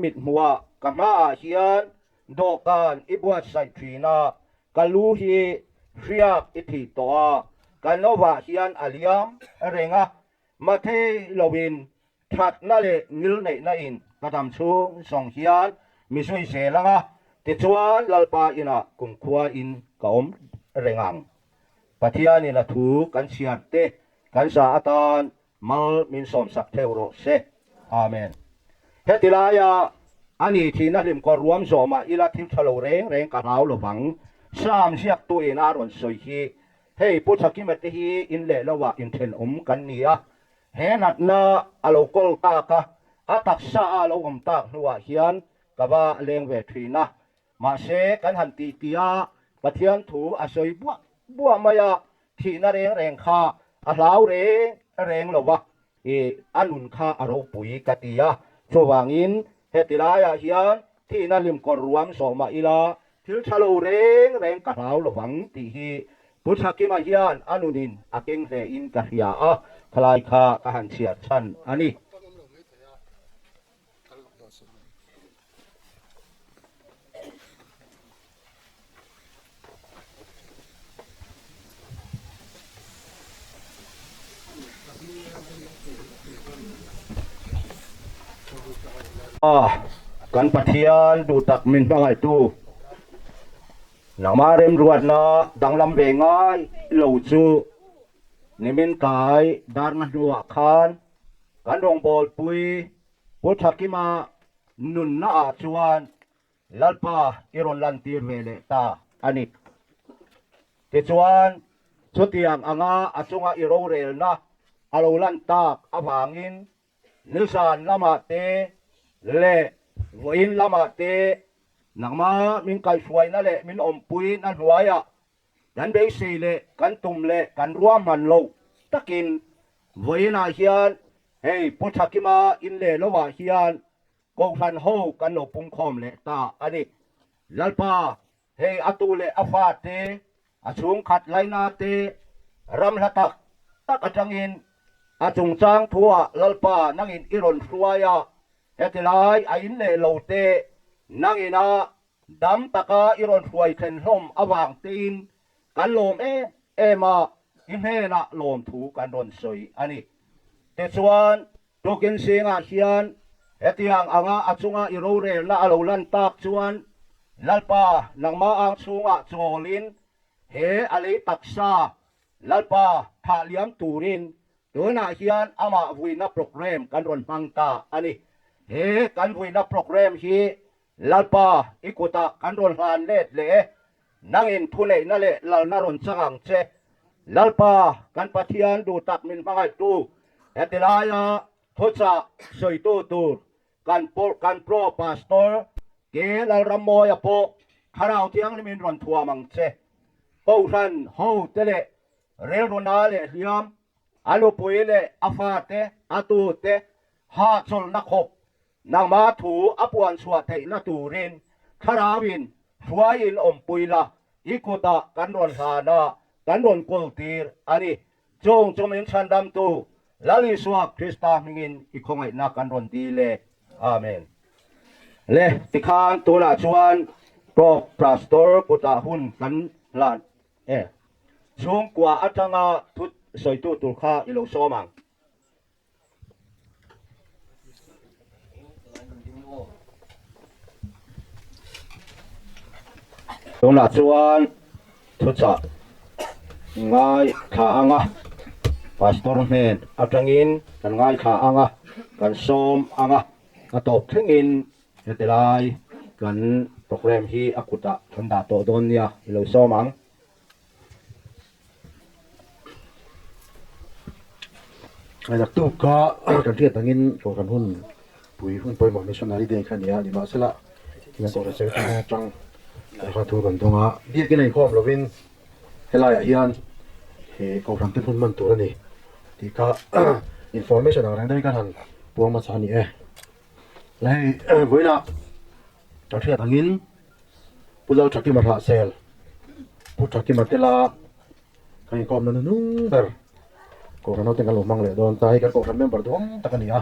Mit hmuhah ka hmaah hian dawhkan i buatsaih thin a, ka lu hi hriak i thih tawh a, ka novah hian a liam reng a, mathei loin thatna leh ngilneihna in ka dam chhung zawng hian mi zui zel ang a, tichuan Lalpa inah kumkhua in ka awm reng ang. Pathianin a thu kan chhiar te kan za atan Mal min sawmsak theuh rawh se. Amen. Heti laia a ni thihna hlim kawr ruam zawmah ila thil tha lo reng reng ka hlau lovang. Sam ziaktu in a rawn sawi hi, Hei Pu Thakima te hi in leh lo ah inthenawm kan ni a, he natna a lo kawl tak a, a taksa a lo awm tak hnuah hian ka va leng ve thin a, Mahse, kan han tih tih a, Pathian thu a sawi buah buah mai a, thihna reng reng kha a hlau reng reng lo va, i a nun kha a ropui ka ti a. Chuvangin, heti laiah hian thihna hlim kawr ruam zawh mah ila, thil tha lo reng reng ka hlau lo vang tih hi Pu Thakima hian a nunin a keng hlein ka hria a, khalai kha ka han chhiar chhan a ni. Kan Pathian duh tak min hmangaihtu nangmah remruatna danglam ve ngai lo chu nimin kai darna hnuah khan kan rawngbawlpui Pu Thakima nunna ah chuan Lalpa i rawn lantir ve leh ta a ni. Tichuan, chutiang anga a chunga i rorelna a lo lan tak avangin nizan lamah te leh vawiin lamah te nangmah min kaihhruaina leh min awmpuina hnuaiah kan beisei leh kan tum leh kan ruahman loh takin vawiinah hian Hei Pu Thakima in leh lovah hian Kohhran ho kan lo pungkhawm leh ta a ni. Lalpa, hei a tu leh a fa te, a chhungkhat laina te, ram hla tak tak atangin a chungchang thuah Lalpa nangin i rawn hruai a, heti lai a in leh lo te nangin a dam taka i rawn hruai thlen hlawm avang tein Kan lawm em em a, i hnenah lawmthu kan rawn sawi a ni. Tichuan, tukin zingah hian hetiang anga a chunga i rorelna a lo lan tak chuan Lalpa nangmah ang chhungah chawlin he a lei taksa Lalpa thah liam turin tunah hian amah vuina programme kan rawn hmang ta a ni. He kan vuina programme hi Lalpa i kutah kan rawn hlan let leh e. Nangin thuneihna leh lalna rawn chang ang che. Lalpa, kan Pathian duh tak min hmangaihtu, heti laia thuchah sawitu tur kan kan Pro Pastor Ke Lalrammawia pawh Thlarau Thianghlimin rawn thuam ang che. Kohhran ho te leh rilruna leh hliam, a nupui leh a fate, a tute hahchawlhna khawp Nangmah thu a puan chhuah theihna turin Thlarauin hruaiin awmpui la, i kutah kan rawn hlan a, kan rawn kawltir a ni. Chung chu min chhandamtu Lal Isua Krista hmingin i khawngaihna kan rawn dil e. Amen. Le, tikhan tunah chuan Prof. Pastor kutah hun kan hlan e. Chhungkua atanga thu sawitu tur kha i lo sawm ang. Tunah chuan thuchah ngaithla anga pastor hnen atangin kan ngaithla anga kan sawm anga a tawp thlengin heti lai kan programme hi a kutah kan dah tawh dawn nia i lo sawm ang. Naktuk kha kan hriat angin kohhran hun pui hun pawimawh missionary day kha a ni a, nimahsela heng kohhran secretary atang kha thu kan dawng a, biakin a inkhawm lovin helaiah hian he kohhran te hmun hman tur a ni tih kha information ang reng deuhin kan han puang hmasa a ni e. Hei vawiinah kan hriat angin. Pu Lalthakima Hrahsel, Pu Thakima Tela kan inkawmna hnuhnung ber Kohhran ho ten kan lo hmang leh dawn ta. Hei kan Kohhran member duhawm tak a ni a,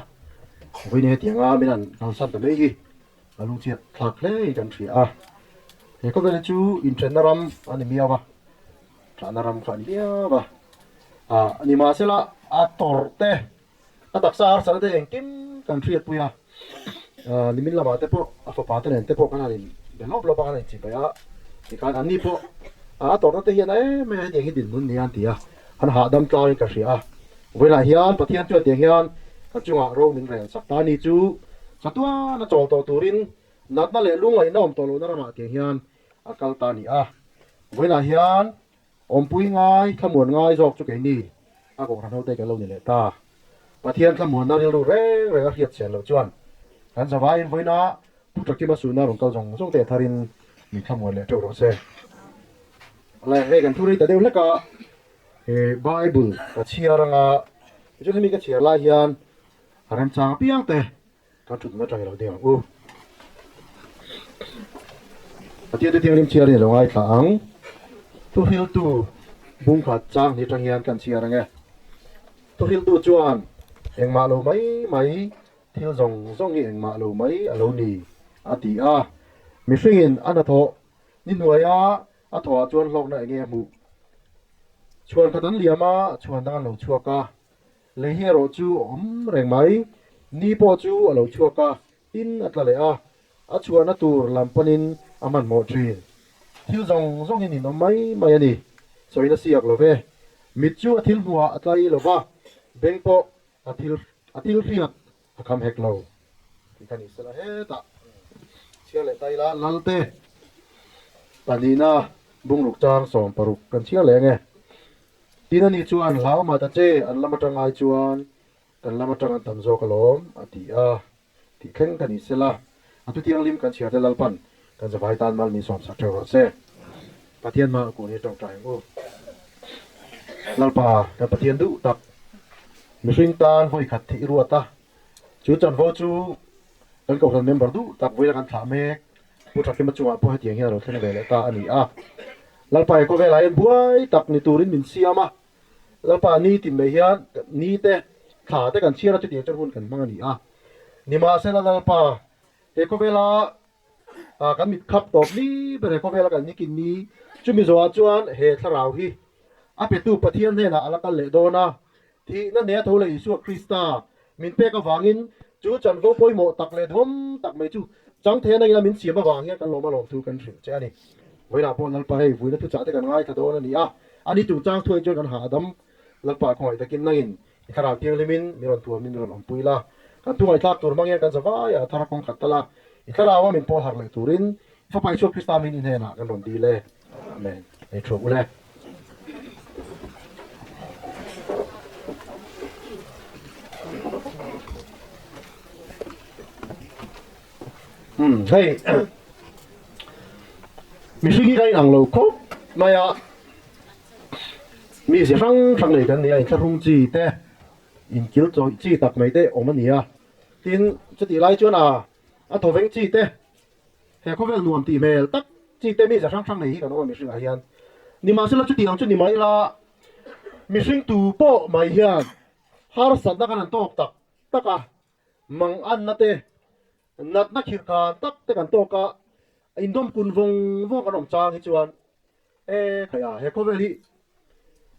vawiin hetianga min han kalsan ta mai hi. A lungchhiat thlak hle in kan hria a, he khawvel hi chu inthenna ram a ni miau a, thahna ram kha a ni miau a, ah nimahsela a tawrh te, a taksa harsatna te engkim kan hriatpui a, ah nimin lamah te pawh a fapa te nen te pawh kan han in be lawp lawp a, kan han inchipei a, tikhan anni pawh a tawrhna te hian em em hetiang hi dinhmun nia an ti a, an hahdam tlangin ka hria a. Vawiinah hian Pathian chuan tiang hian kan chungah ro min rel sak ta a ni chu chatuan a chawl tawh turin natna leh lungngaihna awm tawh lohna ramah tiang hian a kal ta a ni a. Vawiinah hian awmpui ngai, thlamuan ngai zawk chu keini a kohhran hote kan lo ni leh ta. Pathian thlamuanna rilru reng reng a hriat chian loh chuan kan zavaiin vawiinah Pu Ṭakima suhna rawn kal zawng zawng te tharin min thlamuan leh ṭeuh rawh se. Hei kan thu rei ta deuh hlek a. He Bible ka chhiar anga tichuan hemi ka chhiar lai hian a remchang apiang te kan thutna atang i lo ding ang u. Pathian te thianghlim chhiar in i lo ngaithla ang. Thuhriltu bungkhat chang ni atang hian kan chhiar ang e. Thuhriltu chuan engmah lo mai mai thil zawng zawng hi engmah lo mai a lo ni a ti a. Mihringin a hnathawh ni hnuaia A thawhah chuan hlawkna enge a hmuh? Chhuan khat an liam a, chhuan dang an lo chhuak a. Lei hi erawh chu a awm reng mai. Ni pawh chu a lo chhuak a, tin a tla leh a. A chhuahna tur lam panin a hmanhmawh thin. Thil zawng zawngin in awm mai mai a ni. Sawina siak lo ve. Mit chu a thil hmuhah a tlai lo va, beng pawh a thil a thil hriat a kham hek lo tih kha ni sela hetah chhiar leh ta ila Lalte pahnihna bungruk chang 16 kan chhiar leh ange tin ani chuan hlau mah ta che an lam atang ai chuan kan lam atang an tam zawk alawm a ti a tih thleng ka ni sela a thu thianghlim kan chhiar te Lalpan kan zavai tan mal min sawm sak theuh rawh se Pathian hma kun hi tawngtai ang u Lalpa kan Pathian duh tak Mihring tan vawi khat thih ruat a, chu chanvo chu kan kohhran member duh tak vawiin a kan thlah mek. Pu Thakima chungah pawh hetiang hian a lo thleng ve leh ta a ni a. Lalpa he khawvelah hian buai tak ni turin min siam a, Lalpa ni tin mai hian ni te, thla te kan chhiar a, chutiang chuan hun kan hmang a ni a. Nimahsela Lalpa he khawvela kan mit khap tawp ni ber he khawvela kan nikin ni, chumi zawhah chuan he thlarau hi a petu Pathian hnenah a la kal leh dawn a. Thihna hneh a tho leh Isua Krista min pek avangin chu chanvo pawimawh tak leh duhawm tak mai chu chang thei a nangin a min siam avang hian kan lawm a lawm thu kan hrilh che a ni. Vawiinah pawh Lalpa hei vuina thuchah te kan ngaithla dawn a ni a, a ni chungchang thuai chuan kan hahdam Lalpa khawngaih takin nangin i thlarau thianghlimin min rawn thuamin min rawn awmpui la, kan thu ngaihthlak tur hmang hian kan zavai a thar a kawng khat tal a, i thlarau a min pawl harh leh turin i Fapa Isua Krista min i hnenah kan rawn dil e. Amen. Ei thu ule. Hei mihring hi kan inang lo khawp mai a, mi zi hrang hrang nei kan ni a, inthlahrung chi te, inkil chawih chi tak mai te awm a ni a, tin chutih lai chuan a a thawveng chi te He khawvel nuam tih hmel tak chi te mi za hrang hrang nei hi kan awm a mihringah hian. Nimahsela chutiang chu ni mai ila mihring tu pawh mai hian harsatna kan han tawk tak tak a, mang anna te, natna khirh khan tak te kan tawk a, indawm kun vawng vawng kan awm chang hi chuan e khaia he khawvel hi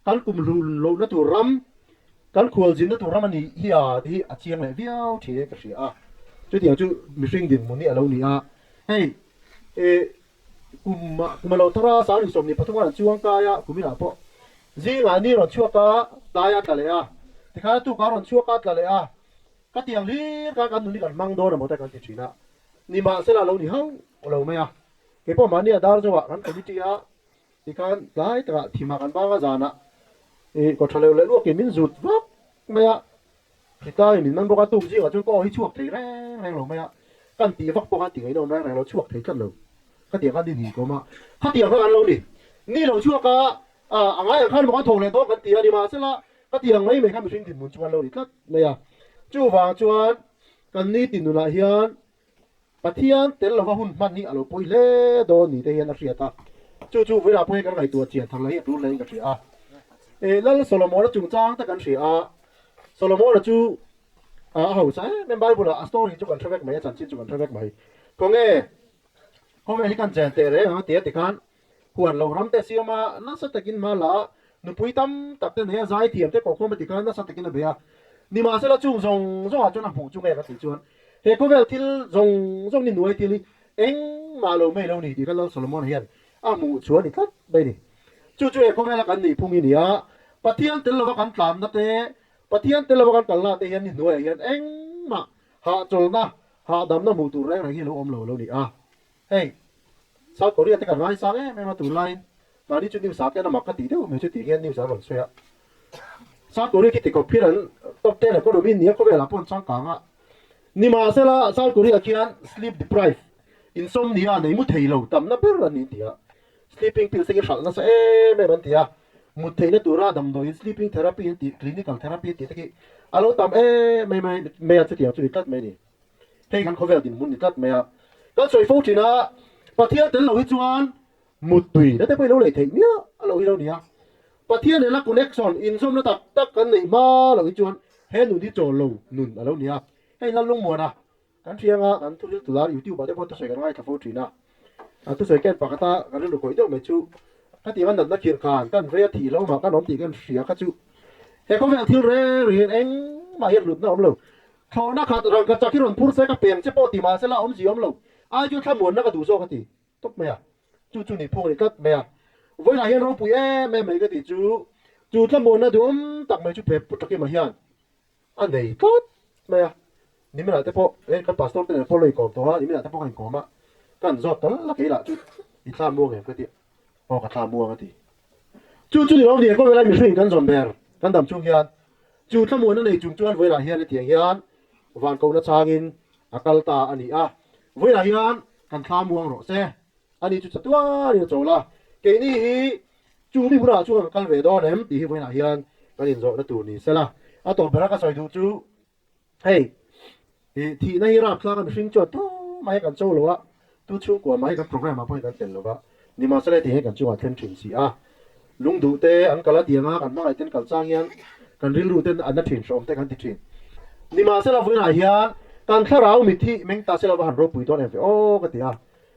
kan kum hlun lohna tur ram, kan khual zinna tur ram a nih hi a tih hi a chiang leh viau thin in ka hria a. Chutiang chu mihring dinhmun hi a lo ni a. Hei e kum ah kum a lo thar a, 2023 an chuang kai a, kum inah pawh zingah ni rawn chhuak a, tlai a tla leh a, tikhan a tukah rawn chhuak a tla leh a, ka tiang hlir khan kan nun hi kan hmang dawn emaw te kan ti thin a. Nimahsela a lo ni hauh lo mai a. Kei pawh mahni a dar zawhah kan committee a tikhan tlai takah thimah kan bang a zanah ih kawtha leuh leh luakin min zut vak mai a, hritlangin min man bawk a, tuk zingah chuan ka aw hi chhuak thei reng reng lo mai a, kan tih vak pawh khan tih ngaihna awm reng reng lo, chhuak thei tlat lo ka tiang khan ni hnih ka awm a, khatiang kha kan lo ni, ni lo chhuak a, a ngai ang khan maw kan thawk leh dawn kan ti a ni mahsela ka tiang mai mai khan mihring dinhmun chu kan lo ni tlat mai a, chuvang chuan kan nitin nunah hian Pathian tel lova hun hman hi a lo pawi hle dawn ni te hian a hriat a, chu chu vawilah pawh hi kan ngaihtuah chian thar leh hi a tul hlein ka hria a. E, Lal Solomona chungchang te kan hria a, Solomona chu a hausa em em, Bible ah a story chu kan hre vek mai, a chanchin chu kan hre vek mai. Khawnge khawvel hi kan chen teh reng ang a ti a tikhan huan lo ram te siam a, nasa takin hma la a, nupui tam tak te nei a, zaithiam te kohkhawm a tikhan nasa takin a bei a. Nimahsela chung zawng zawngah chuan a hmuh chu nge ka tih chuan he khawvel thil zawng zawng ni nuai thil hi engmah lo mai lo ni tih kha Lal Solomon hian a hmuh chu a ni tlat mai a ni. Chu chu he khawvela kan nih phung hi ni a, Pathian tel lova kan tlanna te, Pathian tel lova kan kalna te hian ni hnuaiah hian engmah hahchawlhna, hahdamna hmuh tur reng reng hi lo awm lo lo ni a. Hei, South Korea te kan ngaisang em em a tunlaiin mahni chu news ah khian a mak ka tih deuh mai chu tih hian news an rawn sawi a. South Korea khi tikawp hian an top ten economy nia khawvelah pawh an changkang a. Nimahsela South Korea khian sleep deprived, insomnia nei mu thei lo tamna ber an ni ti a. Sleeping pills te khi hralh nasa em em an ti a, mut theihna tura damdawiin sleeping therapy an tih, clinical therapy an tih te khi a lo tam em em mai a, chutiang chu ni tlat mai a ni. Hei kan khawvel dinhmun ni tlat mai a. Kan sawi fo thin a, Pathian tel lo hi chuan muttui na te pawh i lo lei theih miah a lo hi lo ni a. Pathian nena connection, inzawmna tak tak kan neih hma loh hi chuan he nun hi chawl lo nun a lo ni a. Hei Lalungmuana Kan hriang a, kan thuril tular YouTube ah te pawh thusawi kan ngaithla fo thin a. A thusawi ken pakhata kan rilru kawih deuh mai chu khatiang a natna khirh khan kan vei a thih lo mah kan awm tih kan hria kha chu he khawvel thil reng reng hian engmah hian hlutna a awm lo. Thlawhna khat rangka chak hi rawn phur se ka peng che pawh ti mahse la awmzia awm lo. Ai chu thlamuanna ka duh zawk a ti tawp mai a. Chu chu nih phung a ni tlat mai a. Vawiinah hian ropui em em mai ka tih chu chu thlamuanna duhawm tak mai chu phe put takima hian A nei tlat mai a, niminah te pawh eh kan pastor te nen pawh lo inkawm tawh a, niminah te pawh ka inkawm a, ka han zawt tal a keilah chu i thla muang em ka ti a, aw ka thla muang a ti. Chu chu ni lo ni khawvel lai mihring kan zawn ber kan dam chung hian chu thlamuan a nei chung chuan vawilah hian hetiang hian van kohna changin a kal ta a ni a, vawilah hian kan thla muang rawh se, ani chu chatuanin a chawl a, keini hi Chu mi hunah chuan kan kal ve dawn em tih hi vawiinah hian kan inzawhna tur ni sela. A tawp bera ka sawi duh chu hei ih thihna hi rapthlak a mihring chuan tumah hi kan cho lo a, tu chhungkua mah hi kan program ah pawh hi kan tel lo va, nimahsela heti hian kan chungah thleng thin si a. Lungduh te an kal a tiang a, kan hmangaih ten kal chang hian kan rilru ten an na thin hrawm te kan ti thin. Nimahsela vawiinah hian kan thlarau mitthi meng ta sela va han ropui dawn em ve aw ka ti a.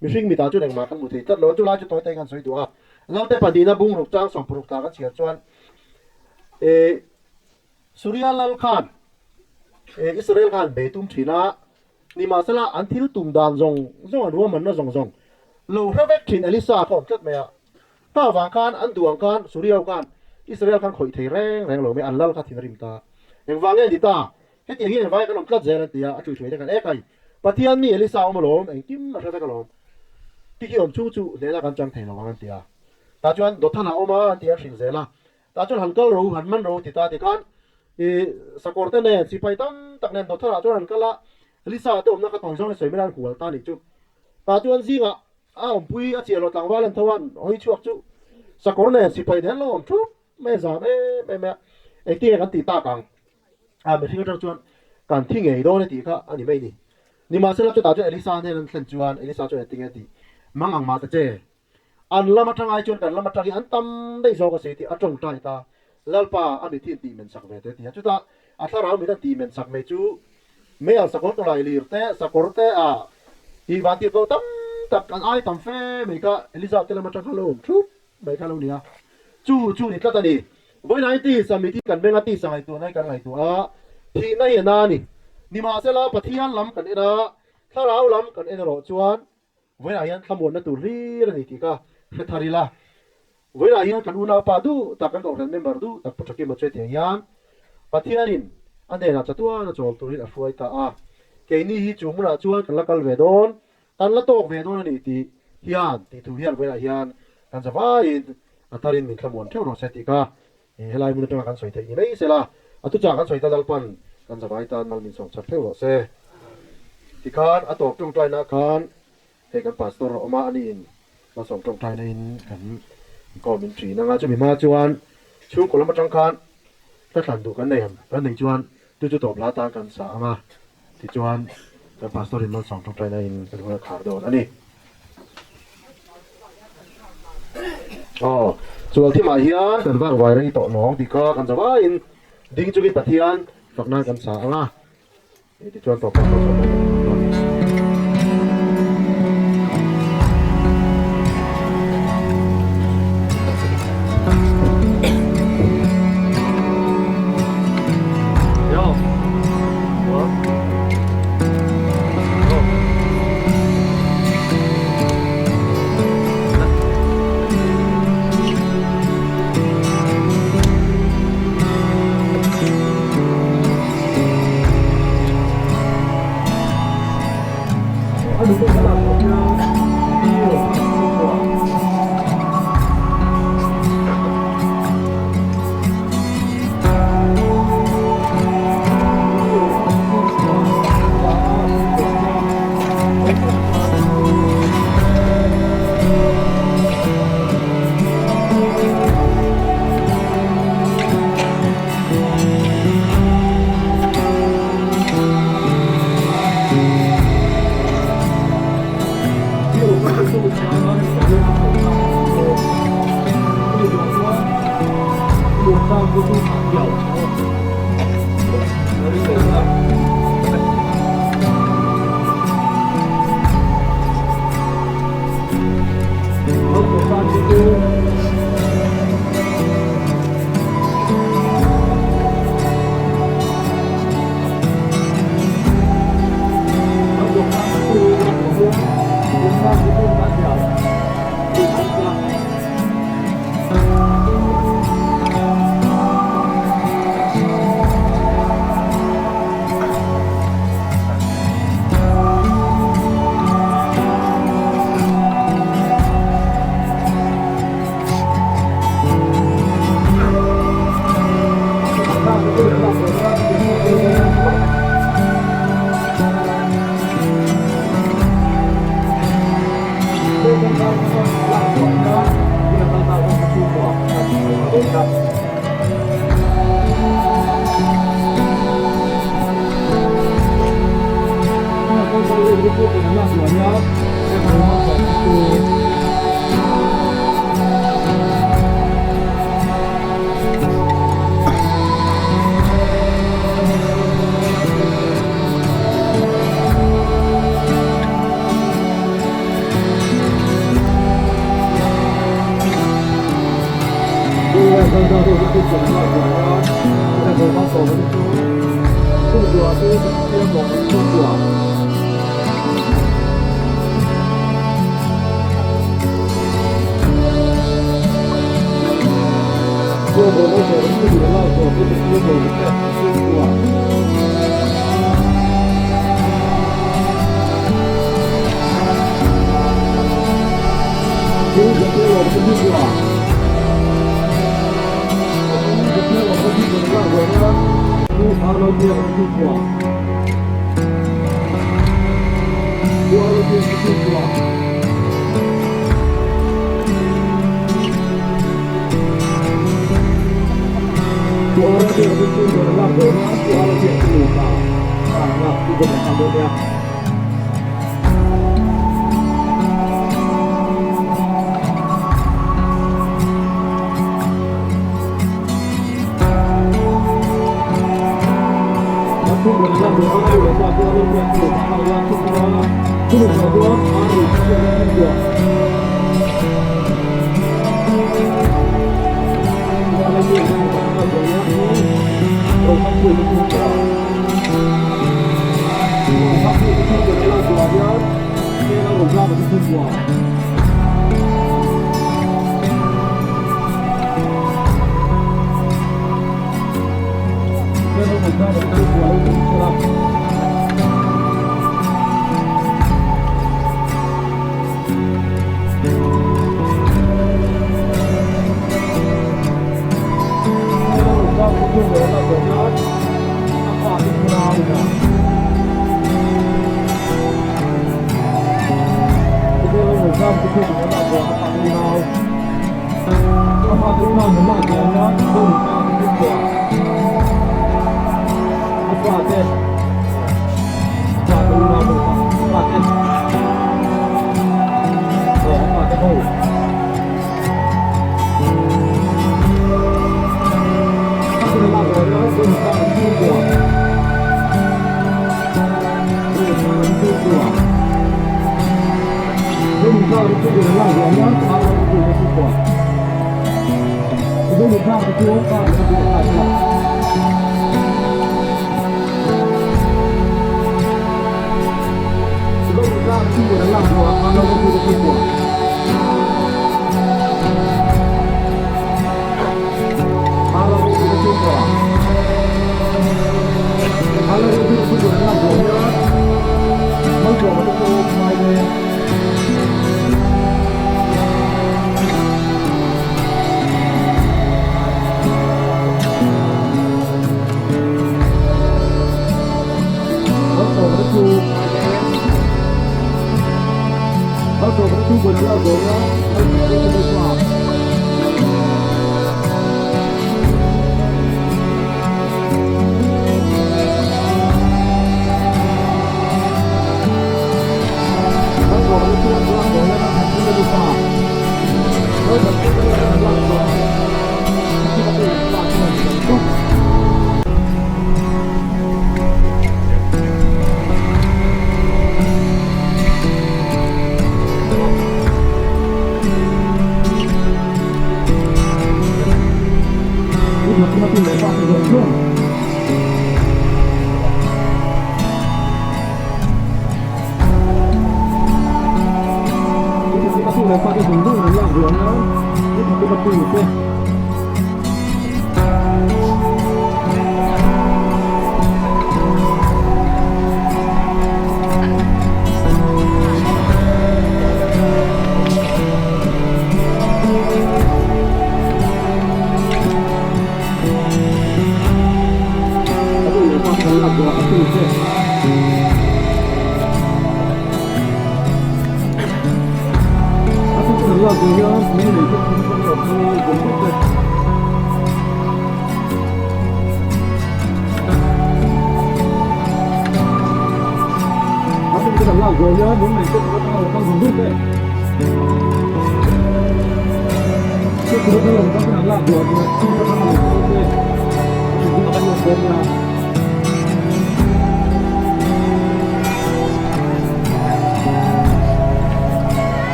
Mihring mitah chuan engmah kan hmu thei tlat lo a, chulai chu tawite kan sawi duh a. Lalte pahnihna bungruk chang sawmparuk tla kan chhiar chuan eh Suria lal khan eh Israel khan bei tum thin a, nimahsela an thil tum dan zawng zawng an ruahmanna zawng zawng lo hre vek thin Elisa kha awm tlat mai a. Hma avang khan an duh ang khan Suria ho khan Israel khan khawih thei reng reng lo mai, an lal kha thin a rim ta. Engvang nge ni ta? Hetiang hian vai kan awm tlat zel an ti a, a ṭuihṭuai te kan ek ai. Pathian mi Elisa awm alawm, engkim a hre vek alawm. Ti hi awm chung chu hnehna kan chang thei lo ang an ti a. Tah chuan Dothan a awm a an ti a hrilh zel a. Tah chuan han kal ro, han man ro ti ta ti khan i sakawr te nen sipai tam tak nen Dothan ah chuan han kal a, Elisa te awmna kha tawi zawng in sawi mai an hual ta nih chu. Tah chuan zingah a awmpui a chiah lo tlangval an tho a, an hawi chhuak chu sakawr nen sipai nen an lo awm thup mai a zam em em mai a. Engtin nge kan tih tak ang? A mihring atang chuan kan thi ngei dawn e tih kha a ni mai ni. Nimahsela chutah chuan Elisa hnen an thlen chuan Elisa chuan engtin nge tih mang ang mah ta che. An lam atang ai chuan kan lam atang hi an tam daih zawk a si tih a tawngtai ta. Lalpa a mit hi an tih men sak ve te a ti a. Chutah a thlarau mit an tih men sak mai chu meial sakawr tawlai lir te, sakawr te a tih van tir ko tam tak an ai tam fe mai kha Elisa te lam atang kha lo awm thup mai kha lo nia. Chu chu ni tlat a ni. Vawiin tisa mit hi kan beng a, tisa ngaihtuahna hi kan ngaihtuah a, thihna hi a na a ni. Nimahsela Pathian lam kan en a, thlarau lam kan en erawh chuan vawiinah hian thlamuanna tur hlir a ni tih ka hre thar ila. Vawiinah hian kan unaupa duh tak, kan kohhran member duh tak Pu Thakima chu hetiang hian Pathianin a hnenah chatuan a chawl turin a hruai ta a. Keini hi chu hmunah chuan kan la kal ve dawn. Kan la tawk ve dawn a ni tih hian tih thu hian vawiinah hian kan za vaiin a tharin min thlamuan theuh rawh se tih kha helai hmun atanga kan sawi theih ni mai sela a thuchah kan sawi ta Lalpan kan za vai tan mal min sawm chak theuh rawh se. Tikhan a tawp tawngtaina khan hei kan pastor a awm a, aniin malsawm tawngtaina in kan inkhawm in thin anga chumi hma chuan chhungkaw lam atang khan hla thlan duh kan nei ang kan nei chuan chu chu tawp hla tan kan sa anga. Tichuan, kan Pastor in malsawm tawngtaina in kan hun a khar dawn a ni. Aw, chual thimah hian kan vak vai rei tawh lawng tih kha kan za vaiin ding chungin Pathian fak nan kan sa ang a. Tichuan tawp pastor sawm kan khar dawn a ni.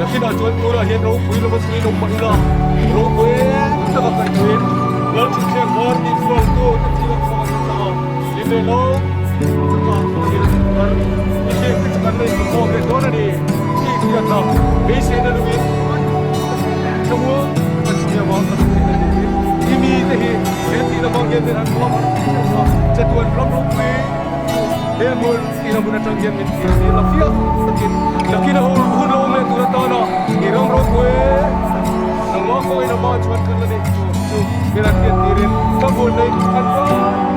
Nakinah chuan tunah hian ropui lova chungin awm mah ila, ropui taka kan thuin Lalṭhutthleng var tih chhuaktu te thil a khawng a ni chang a, hlim leh lo taka thil thar i hriat te chu kan la inhmukhawm leh dawn a ni tih hriatna beiseina lungin thlamuang taka chhia vang kan theihna turin i mite hi he thihna vang hian min han huam ang tih hriatna chatuan ram ropui chu he hmun tihna hmun atang hian min thlir tir la fiah takin nakin a hun lo awm leh tur atana i ram ropui nangmah kawngin a mah chuan kan la neih tur chu min han hriat tirin ka hmun nei kan va.